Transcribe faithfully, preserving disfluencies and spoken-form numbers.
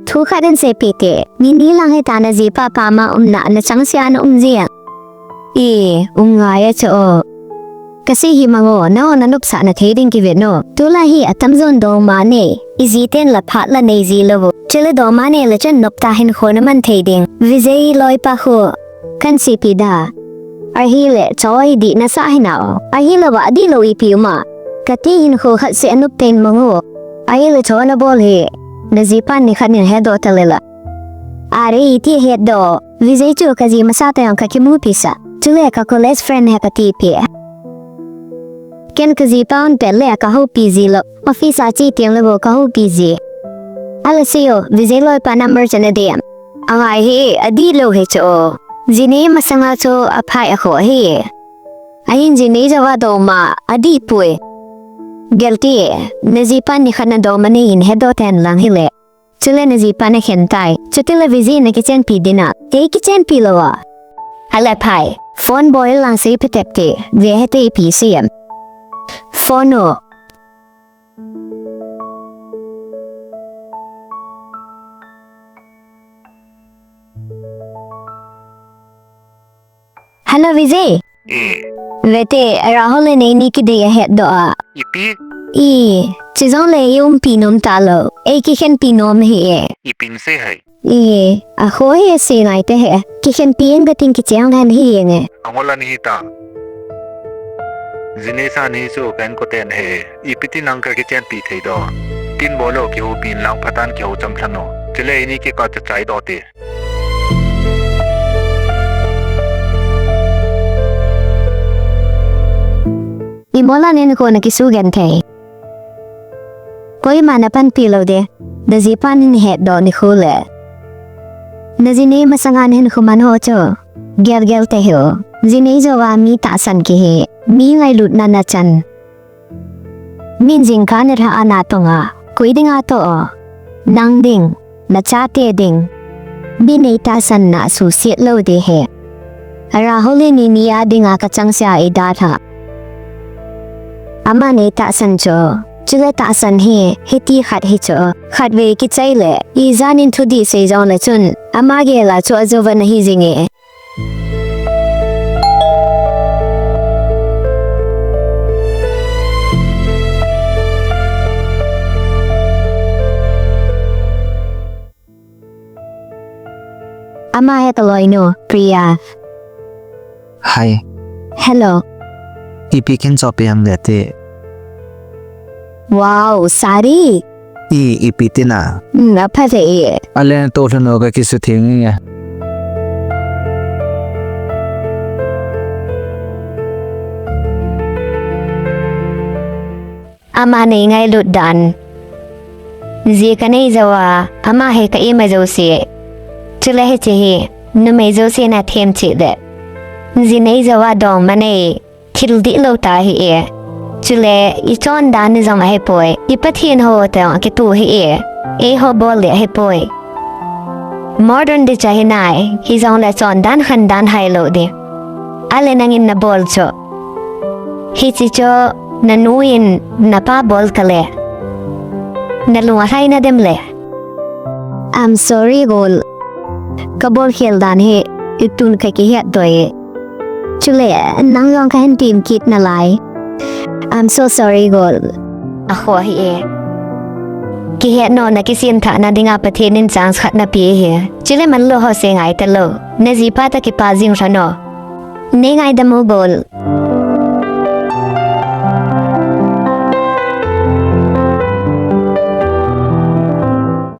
Thu khat in seipeh te, nini lang hita najipa pam a umna, nachangseh a na um jia. I, um ngai a chu o. Kasei hi mang o, nangho nanopsah na thei ding kivet no. Tulai hi atamjon dongma nei, iji ten la phat la nei ji lou. Chule dongma nei le chun noptah hinkho naman thei ding. Vijay loipa khu. Kan seipeh da. Ahile, choi dih nasah hinam. Ahilou va, adihlou ipi um a. Kati hinkho khat seh anop teng mang o. Ahile, choi nabol hi. Najipan nikhat nin hetdoh ta le la. Are iti hetdoh. Vijay chu kaji masa tah jong kakimupi sah. Chule ka college friend hi kati pi. Ken kajipa un pet le kahoupi ji lou. Office a che teng le bou kahoupi ji. Ahile seiyo, Vijay loipa number chu nadei am. Angai hi, adihlou hi chu o. Jinei masanga chu aphai akhoh hi. Ahin jinei jouva dongma, adih poi. Guilty, najipan nikhat na dongma nei hin hetdoh ten lang hile. Chule najipa nakhen tai. Chutile Vijay nakichenpi ding a. Kei kichenpi lou a. Ahile phai. Phone bol lang seipeh tep te. Ve hite ipi sei am. Phone o. Hello, Vijay. Eh. Vete, Rahul le neini kidei ahetdoh a. Ipi? I, chujongle i umpi nom talou. Ei kikhenpi nom hi e. Ipin sei hai. I, akhoh hi sei ngai te he. Kikhenpi ing kating kicheng lhen hi ing e. Angol a nahi ta. Jinei sa nahi chu kahin koten he. Ipi ti nang kakichenpi thei doh. Tin bol o kihoupi in lang phatan kihou cham lhan o. Chule ini kikah cha chai doh te. Imola nen ko na kisu genthei. Koima napanpi lou de. Najipa nin hetdoh nikho le. Najinei masanga nahin khoman ho chu. Gelgel te ho. Jinei jouva mi tahsan kihi. Mi ngailutna nachan. Min jingkah nilhah a natong a, koi dinga toh o. Nang ding, nachate ding. Mi nei tahsanna suhset lou ding ahi. Rahul le neini a dinga kachangseh a eidalhah. Ama nei tahsan chu. Chule tahsan hi, hiti khat hi chu. Khatvei kichai le, ijat in thudih sei jongle chun. Ama gel a chu ajouva nahi jing e. Ama hi kaloinu, Priya. Hi. Hello. Ipi kin chopi ham le te. Wow, sari. I, ipi tina. Hmm, apha thei e. Ale to lhano ka kisu theng nge. Ama nei ngailut dan. Ji kanei jouva, ama hi ka ima jouse. Chule hiche hi, numei jouse na them cheh le. Ji nei jouva dongma nei. Thil dihlou tah ahi e. Chule, i chondan jong ahipoi. I Pathen ho teng kitoh ahi e. Eiho bol le ahipoi. Modern ding chu ahi nai. Hijongle chondan khandan hailou ding. Ale nangin nabol chu. Hiche chu nanu in napa bol tale. Nalung alhai nadem le. I'm sorry, Gol. Kabol khel dan hi, itun kakihet doh e. Chule, nang jong kahin tim kit nalai. I'm so sorry, Gol. Akhoh ahi e. Kihet nona kisem thahna dinga Pathen in chance khat napeh ahi. Chule manlou ho sei ngai talou. Najipa toh kipah jing lhon o. Nei ngaidam o, Gol.